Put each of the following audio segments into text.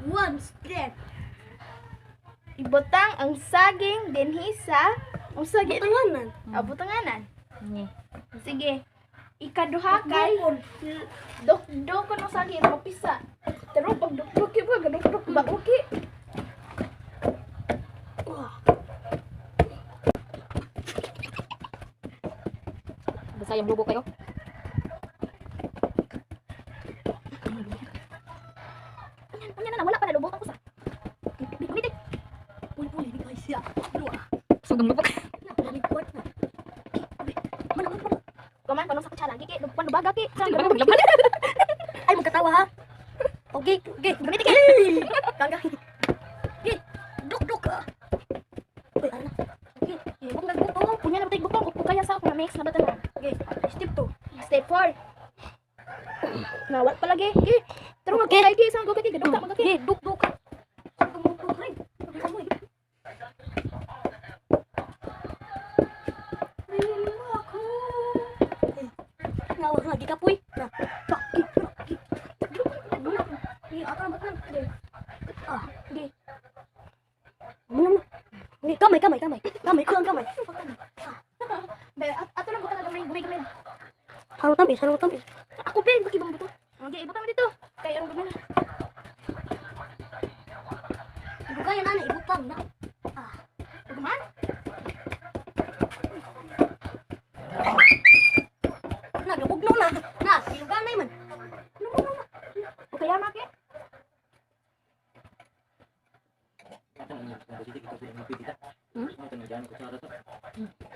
One step. Ibutang ang saging dinhi sa unsa gi Butanganan. Ah, butanganan. Ni. Sige. Ikaduha kay dok ko ng saging mapisa. Pero pag dok ba dok ba okay. Basta yung lubo kayo. Unya na na wala pa nalubot ang usa. Gamitin. Puli-puli ni guys siya. Dua. Sugang lubok. Na, dali kwat na. Mana mana mana. Kuman panong sa kutsara gigi dugpan baga ki. Ay, magkatawa ha. Okay, okay. Gamitin kay. Kangga. Okay. Duk duk. Ah. Uy, ano na. Okay. Ibang nagbuto. Unya na butay butong kung kaya sa ako na mix na batanan. Okay. Step 2. Step 4. Nawat pa lagi. Gi. Pero nga kay gi sa gugay gi duk ta Okay, duk duk. Ngawa lagi kapoy. Na. Pak. Ni ato na batan. Ah, di. Muna muna. Ni kamay kamay kamay. Kamay kulang kamay. Be, ato lang butang gamay gamay gamay. Harong tamis, harong tamis. Ako be, bakit bang buto? Okay, ibutang mo dito. Kay anong gamay na. Ibukay na na, ibutang na. Ah, Guman? Na gabugno na. Na, iluganay man. Lubog na. O kaya maki?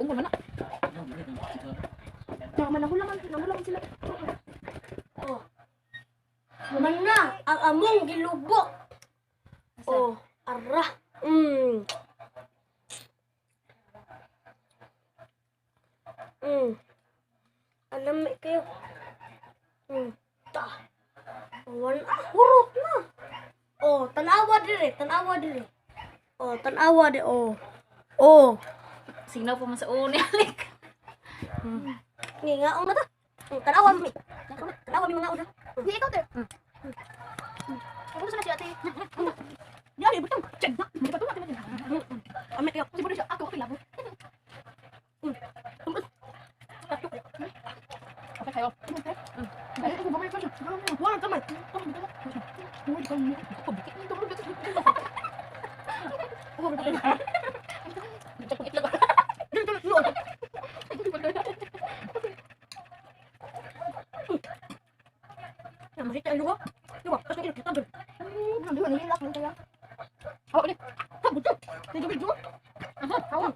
Ungol man na. Na manahulaman, nahulaman sila. Oh. Man na, ang among gilubok. Oh, ara. Alam mo kayo. Ta. Wan ah, hurot na. Oh, tanawa dire, tanawa dire. Oh, tanawa dire, oh. Oh. Sinaw pa man sa uni alik. Ni nga na ta. Tanawa mi. Tanawa mi mga una. Di ikaw te. Ako na si ate. Di ari butang. Check na. Di pa to natin. Ame kayo. Kasi siya ako okay labo. Okay kayo. Ay, ako gamay pa siya. Wala kamay. Ya, makita ang luwa. Luwa, kasi kita kita. Oh, ulit. Ha, buto. Medyo medyo. Aha, hawa.